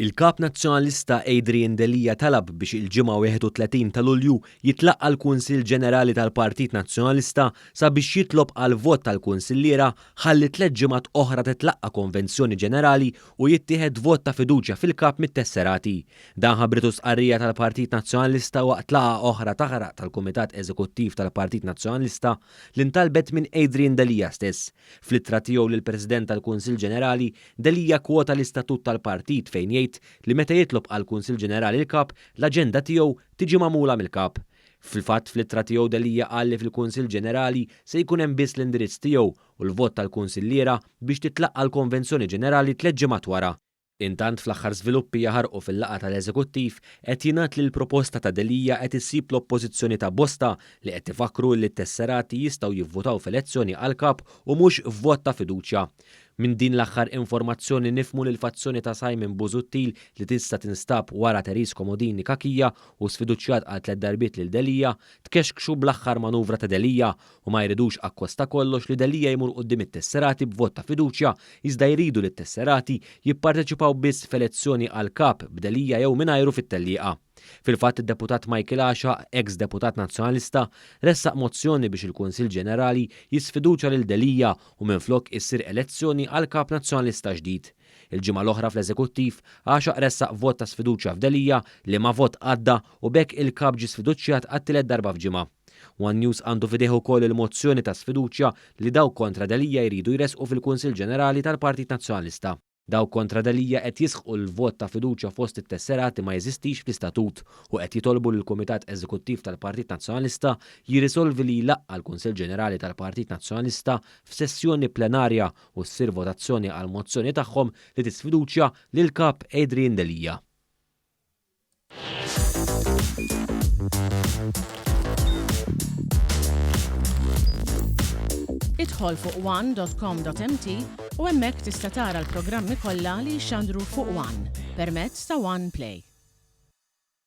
Il-Kap Nazzjonalista Adrian Delia talab biex il-Ġimgħa 31 ta' Lulju jitlaqqa' l-Kunsill Ġenerali tal-Partit Nazzjonalista sabiex jitlob għal vot tal-kunsilliera ħalli tlett ġimgħat oħra titlaqqa' Konvenzjoni Ġenerali u jittieħed vot ta' fiduċja fil-Kap mit-tesserati. Dan ħabbritu stqarrija tal-Partit Nazzjonalista waqt laqgħa oħra taħraq tal-Kumitat Eżekuttiv tal-Partit Nazzjonalista li ntalbet minn Adrian Delia stess. Fl-ittra tiegħu lill-President tal-Kunsill Ġenerali, Delia kkwota l-istatut tal-partit fejn jgħid li meta jitlob għall-Kunsill Ġenerali l-Kap, l-aġenda tiegħu tiġi magħmula mill-Kap. Fil-fatt, fl-ittra tiegħu Delia qal li fil-Kunsill Ġenerali se jkun hemm biss l-indirizz tiegħu u l-vot tal-kunsilliera biex titlaqqa' l-Konvenzjoni Ġenerali tlett ġimgħat wara. Intant fl-aħħar żviluppi jaħarqu fil-laqgħa tal-Eżekuttiv qed jingħad li l-proposta ta' Delia qed issib l-oppożizzjoni ta' bosta li qed ifakkru li t-tesserati jistgħu jivvutaw f'elezzjoni għall-Kap u mhux f'vot ta' fiduċja. Minn din l-aħħar informazzjoni nifhmu li l-fazzjoni ta' Simon Busuttil li tista' tinstab wara Therese Comodini Cachia u sfiduċjat għal tlett darbiet lil Delia tkexkxu bl-aħħar manuvra ta' Delia u ma jridux akkost ta' kollox li Delia jmur quddiem it-tesserati b'vot ta' fiduċja iżda jridu li t-tesserati jipparteċipaw biss f'elezzjoni għal Kap b'Delia jew mingħajru fit-tellieqa. Fil-fatt id-Deputat Michael Għaxaq, eks Deputat Nazzjonalista, ressaq mozzjoni biex il-Kunsill Ġenerali jisfiduċja lil Delia u minflok issir elezzjoni għal Kap Nazzjonalista ġdid. Il-ġimgħa l-oħra fl-Eżekuttiv, Għaxaq ressaq vot ta' sfiduċja f'Delia, liema vot għadda u b'hekk il-Kap ġie sfiduċjat għat-tielet darba f'ġimgħa. One News għandu f'idejh ukoll il-mozzjoni ta' sfiduċja li dawk kontra Delia jridu jressqu fil-Kunsill Ġenerali tal-Partit Nazzjonalista. Dawk kontra Delia qed jisħqu li l-vot ta' fiduċja fost it-tesserati ma jeżistix fl-istatut u qed jitolbu lill-Kumitat Eżekuttiv tal-Partit Nazzjonalista jirrisolvi li jlaqqa' l-Kunsill Ġenerali tal-Partit Nazzjonalista f'sessjoni plenarja u ssir votazzjoni għall-mozzjoni tagħhom li tisfiduċja lill-Kap Adrian Delia. Idħol fuq one.com.mt u hemmhekk tista' tara l-programmi kollha li jixxandru fuq One permezz ta' One Play.